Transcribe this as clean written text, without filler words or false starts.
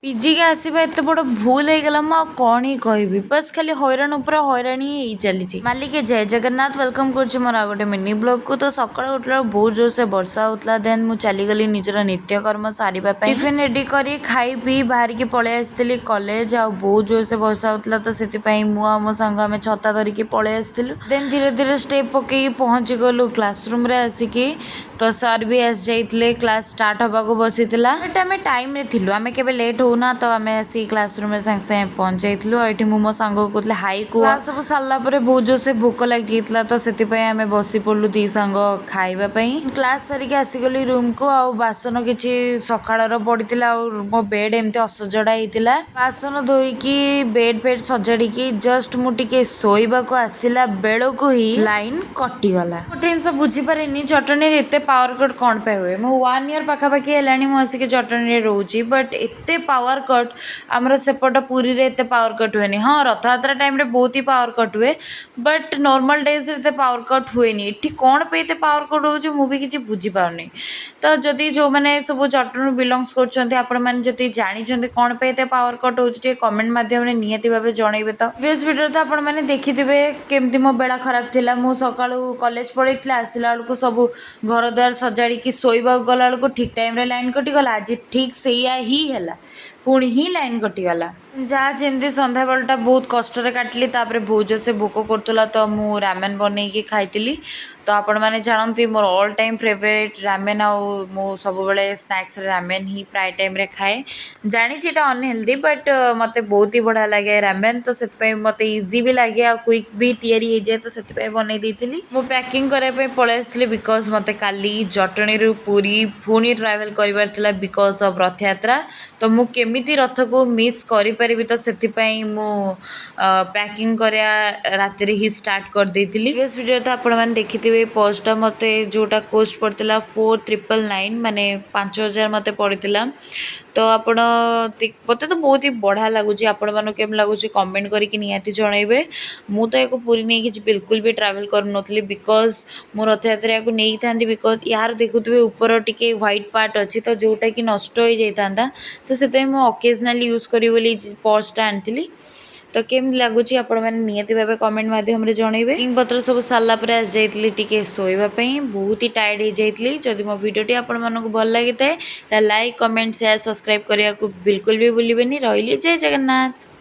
ପିଜିକି ଆସିବା ଏତେ ବଡ଼ ଭୁଲ ହେଇଗଲା, ମୁଁ ଆଉ କ'ଣ ହିଁ କହିବି। ବାସ୍, ଖାଲି ହଇରାଣ ଉପରେ ହଇରାଣ ହିଁ ହେଇ ଚାଲିଛି। ମାଲିକେ, ଜୟ ଜଗନ୍ନାଥ। Welcome କରୁଛି ମୋର ଆଉ ଗୋଟେ ମିନି ବ୍ଲଗ୍କୁ। ତ ସକାଳୁ ଉଠିଲା ବେଳକୁ ବହୁତ ଜୋରସେ ବର୍ଷା ହେଉଥିଲା। ଦେନ୍ ମୁଁ ଚାଲିଗଲି ନିଜର ନିତ୍ୟକର୍ମ ସାରିବା ପାଇଁ। ଟିଫିନ୍ ରେଡ଼ି କରି, ଖାଇ ପିଇ ବାହାରିକି ପଳେଇ ଆସିଥିଲି କଲେଜ। ଆଉ ବହୁତ ଜୋରସେ ବର୍ଷା ହେଉଥିଲା, ତ ସେଥିପାଇଁ ମୁଁ ଆଉ ମୋ ସାଙ୍ଗ ଆମେ ଛତା ଧରିକି ପଳେଇ ଆସିଥିଲୁ। ଦେନ୍ ଧୀରେ ଧୀରେ ଷ୍ଟେପ୍ ପକେଇକି ପହଞ୍ଚି ଗଲୁ କ୍ଲାସରୁମ୍ରେ ଆସିକି। ତ ସାର୍ ବି ଆସିଯାଇଥିଲେ, କ୍ଲାସ୍ ଷ୍ଟାର୍ଟ ହେବାକୁ ବସିଥିଲା। ବଟ୍ ଆମେ ଟାଇମ୍ରେ ଥିଲୁ, ଆମେ କେବେ ଲେଟ୍ ହଉନା। ତ ଆମେ ଆସିକି କ୍ଲାସରୁମ୍ରେ ସାଙ୍ଗେ ସାଙ୍ଗେ ପହଞ୍ଚି ଯାଇଥିଲୁ। ଆଉ ଏଠି ମୁଁ ମୋ ସାଙ୍ଗକୁ କହୁଥିଲି, "ହାଇ କୁହ।" କ୍ଲାସ୍ ସବୁ ସାରିଲା ପରେ ବହୁତ ଜୋରସେ ଭୋକ ଲାଗିଯାଇଥିଲା, ତ ସେଥିପାଇଁ ଆମେ ବସି ପଡ଼ିଲୁ ଦି ସାଙ୍ଗ ଖାଇବା ପାଇଁ। କ୍ଲାସ୍ ସାରିକି ଆସିଗଲି ରୁମ୍କୁ। ଆଉ ବାସନ କିଛି ସକାଳର ପଡ଼ିଥିଲା ଆଉ ମୋ ବେଡ୍ ଏମିତି ଅସଜଡ଼ା ହେଇଥିଲା। ବାସନ ଧୋଇକି, ବେଡ୍ ଫେଡ୍ ସଜାଡ଼ିକି ଜଷ୍ଟ ମୁଁ ଟିକେ ଶୋଇବାକୁ ଆସିଲା ବେଳକୁ ହିଁ ଲାଇନ୍ କଟିଗଲା। ଗୋଟେ ଜିନିଷ ବୁଝିପାରେନି, ଜଟଣୀରେ ଏତେ ପାୱାର କଟ୍ କ'ଣ ପାଇଁ ହୁଏ? ମୁଁ ୱାନ୍ ଇୟର୍ ପାଖାପାଖି ହେଲାଣି ମୁଁ ଆସିକି ଜଟଣୀରେ ରହୁଛି, ବଟ୍ ଏତେ ପାୱାର କଟ୍, ଆମର ସେପଟ ପୁରୀରେ ଏତେ ପାୱାର କଟ୍ ହୁଏନି। ହଁ, ରଥଯାତ୍ରା ଟାଇମ୍ରେ ବହୁତ ହି ପାୱାର କଟ୍ ହୁଏ, ବଟ୍ ନର୍ମାଲ୍ ଡେଜ୍ରେ ଏତେ ପାୱାର କଟ୍ ହୁଏନି। ଏଠି କ'ଣ ପାଇଁ ଏତେ ପାୱାର କଟ୍ ହେଉଛି, ମୁଁ ବି କିଛି ବୁଝିପାରୁନି। ତ ଯଦି ଯେଉଁମାନେ ସବୁ ଜଟଣୀରୁ ବିଲଙ୍ଗସ୍ କରୁଛନ୍ତି, ଆପଣମାନେ ଯଦି ଜାଣିଛନ୍ତି କ'ଣ ପାଇଁ ଏତେ ପାୱାର କଟ୍ ହେଉଛି, ଟିକେ କମେଣ୍ଟ ମାଧ୍ୟମରେ ନିହାତି ଭାବେ ଜଣେଇବେ। ତ ପ୍ରିଭିୟସ୍ ଭିଡ଼ିଓରେ ତ ଆପଣମାନେ ଦେଖିଥିବେ କେମିତି ମୋ ବେଳା ଖରାପ ଥିଲା। ମୁଁ ସକାଳୁ କଲେଜ ପଳେଇଥିଲି, ଆସିଲା ବେଳକୁ ସବୁ ଘର ଦ୍ୱାର ସଜାଡ଼ିକି ଶୋଇବାକୁ ଗଲା ବେଳକୁ ଠିକ୍ ଟାଇମ୍ରେ ଲାଇନ୍ କଟିଗଲା। ଆଜି ଠିକ୍ ସେଇଆ ହିଁ ହେଲା, ପୁଣି ହିଁ ଲାଇନ୍ କଟିଗଲା। ଯାହା ଯେମିତି ସନ୍ଧ୍ୟାବେଳଟା ବହୁତ କଷ୍ଟରେ କାଟିଲି। ତାପରେ ବହୁତ ଜୋରସେ ଭୋକ କରୁଥିଲା, ତ ମୁଁ ରାମେନ୍ ବନେଇକି ଖାଇଥିଲି। ତ ଆପଣମାନେ ଜାଣନ୍ତି, ମୋର ଅଲ୍ ଟାଇମ୍ ଫେଭରେଟ୍ ରାମେନ୍। ଆଉ ମୁଁ ସବୁବେଳେ ସ୍ନାକ୍ସରେ ରାମେନ୍ ହିଁ ପ୍ରାୟ ଟାଇମ୍ରେ ଖାଏ। ଜାଣିଛି ଏଇଟା ଅନହେଲ୍ଦି, ବଟ୍ ମୋତେ ବହୁତ ହି ବଢ଼ିଆ ଲାଗେ ରାମେନ୍। ତ ସେଥିପାଇଁ ମୋତେ ଇଜି ବି ଲାଗେ ଆଉ କ୍ୱିକ୍ ବି ତିଆରି ହେଇଯାଏ, ତ ସେଥିପାଇଁ ବନେଇ ଦେଇଥିଲି। ମୁଁ ପ୍ୟାକିଂ କରିବା ପାଇଁ ପଳେଇ ଆସିଥିଲି, because ମୋତେ କାଲି ଜଟଣୀରୁ ପୁରୀ ପୁଣି ଟ୍ରାଭେଲ୍ କରିବାର ଥିଲା because of Rath Yatra. ତ ମୁଁ କେମିତି ରଥକୁ ମିସ୍ କରିପାରିବି? ତ ସେଥିପାଇଁ ମୁଁ ପ୍ୟାକିଂ କରିବା ରାତିରେ ହିଁ ଷ୍ଟାର୍ଟ କରିଦେଇଥିଲି। ପ୍ରିଭିୟସ୍ ଭିଡ଼ିଓ ତ ଆପଣମାନେ ଦେଖିଥିବେ। ପର୍ସଟା ମୋତେ ଯେଉଁଟା କୋଷ୍ଟ ପଡ଼ିଥିଲା 4999, ମାନେ 5000 ମୋତେ ପଡ଼ିଥିଲା। ତ ଆପଣ, ମୋତେ ତ ବହୁତ ହି ବଢ଼ିଆ ଲାଗୁଛି। ଆପଣମାନଙ୍କୁ କେମିତି ଲାଗୁଛି, କମେଣ୍ଟ କରିକି ନିହାତି ଜଣେଇବେ। ମୁଁ ତ ୟାକୁ ପୁରୀ ନେଇକି ବିଲକୁଲ ବି ଟ୍ରାଭେଲ୍ କରୁନଥିଲି, because ମୁଁ ରଥଯାତ୍ରା ୟାକୁ ନେଇଥାନ୍ତି, because ୟାର ଦେଖୁଥିବେ, ଉପର ଟିକେ ହ୍ୱାଇଟ୍ ପାର୍ଟ ଅଛି, ତ ଯେଉଁଟାକି ନଷ୍ଟ ହେଇଯାଇଥାନ୍ତା। ତ ସେଥିପାଇଁ ମୁଁ ଅକେଜନାଲି ୟୁଜ୍ କରିବି ବୋଲି ପର୍ସଟା ଆଣିଥିଲି। ତ କେମିତି ଲାଗୁଛି, ଆପଣମାନେ ନିହାତି ଭାବେ କମେଣ୍ଟ ମାଧ୍ୟମରେ ଜଣେଇବେ। ପ୍ୟାକିଂ ପତ୍ର ସବୁ ସାରିଲା ପରେ ଆସିଯାଇଥିଲି ଟିକେ ଶୋଇବା ପାଇଁ, ବହୁତ ହି ଟାୟାର୍ଡ଼ ହେଇଯାଇଥିଲି। ଯଦି ମୋ ଭିଡ଼ିଓଟି ଆପଣମାନଙ୍କୁ ଭଲ ଲାଗିଥାଏ, ତାହେଲେ ଲାଇକ୍, କମେଣ୍ଟ, ସେୟାର, ସବସ୍କ୍ରାଇବ୍ କରିବାକୁ ବିଲକୁଲ ବି ଭୁଲିବେନି। ରହିଲି, ଜୟ ଜଗନ୍ନାଥ।